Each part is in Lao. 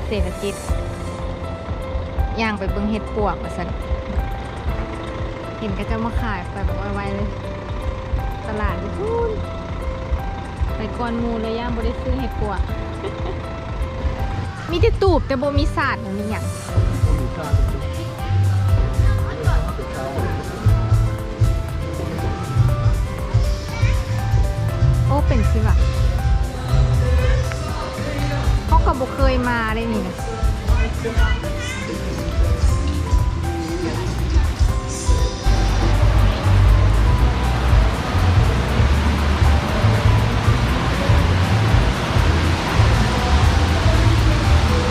ເສດຖະກິດ ຍ່າງໄປເບິ່ງເຫັດປວກວ່າຊັ້ນ. ເຫັນເຂົາເຈົ້າມາຂາຍແບບໄວໆເລີຍ. ຕະຫຼາດຢູ່ພຸ້ນ. ໄປກ່ອນໝູ່ເລີຍ ຢ້ານບໍ່ໄດ້ຊື້ເຫັດປວກ. ມີແຕ່ຕູບ ແຕ່ບໍ່ມີສາດ ມີຫຍັງ? ໂອ້ ເປັນຊິວະ. ເຮົາກໍບໍ່ເຄີຍມາເດ້ນີ້ນະ.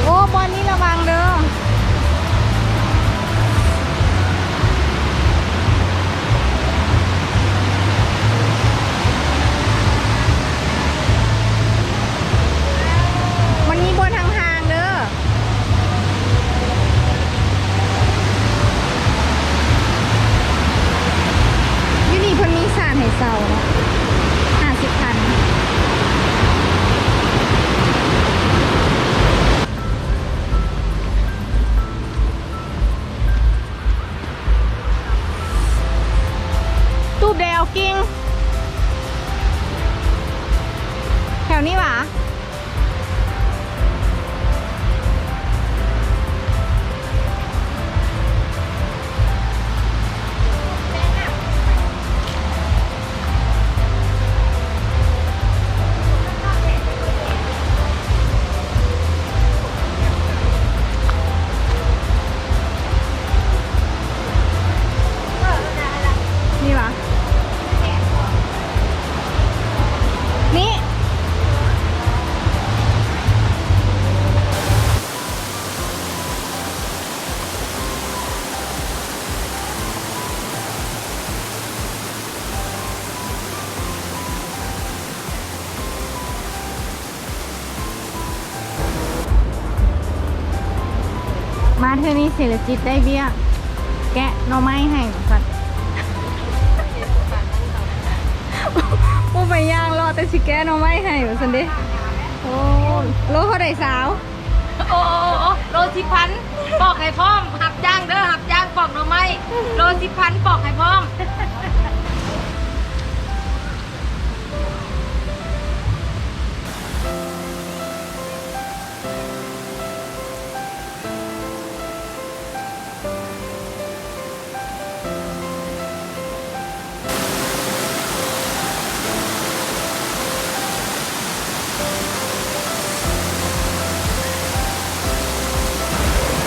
ໂອ້ ບ່ອນນີ້ລະວັງເດີ້. ມັນມີບ່ອນທາງໆເດີ້. ຢູ່ນີ້ເພິ່ນມີສານໃຫ້ເຊົ່າເນາະ ຫ້າສິບພັນ. ຕູບແດວກິ່ງ ແຖວນີ້ຫວາ? ນີ້ຫວາ? ນີ້. ມາເທື່ອນີ້ເສຍລະຈິດໄດ້ວຽກແກະໜໍ່ໄມ້ໃຫ້ວ່າຊັ້ນ. ບໍ່ໄປຍ່າງເລາະ ແຕ່ຊິແກະໜໍ່ໄມ້ໃຫ້ວ່າຊັ້ນເດ້. ໂອ້ ໂລເທົ່າໃດສາວ? ໂອ້ ໂອ້ ໂລສິບພັນ ປອກໃຫ້ພ້ອມ. ຮັບຈ້າງເດີ້ ຮັບຈ້າງປອກໜໍ່ໄມ້. ໂລສິບພັນ ປອກໃຫ້ພ້ອມ.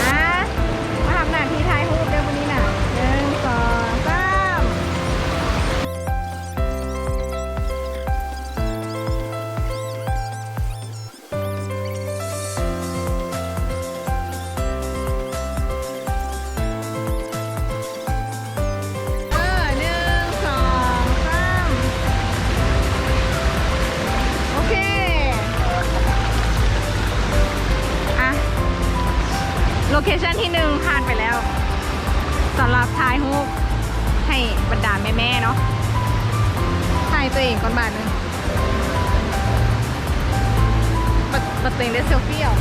ອ່າ ມາຮັບໜ້າທີ່ຖ່າຍຮູບເດີ້ມື້ນີ້ນະ. ໜຶ່ງ ສອງ ສາມ. ເອີ ໜຶ່ງ ສອງ ສາມ ໂອເຄ. ອ່ະ ໂລເຄຊັນທີໜຶ່ງຜ່ານໄປແລ້ວ ສຳລັບຖ່າຍຮູບໃຫ້ບັນດາແມ່ໆເນາະ. ຖ່າຍຕົວເອງກ່ອນບາດໜຶ່ງ. ບັດ ບັດຕົວເອງໄດ້ເຊວຟີເອົາ.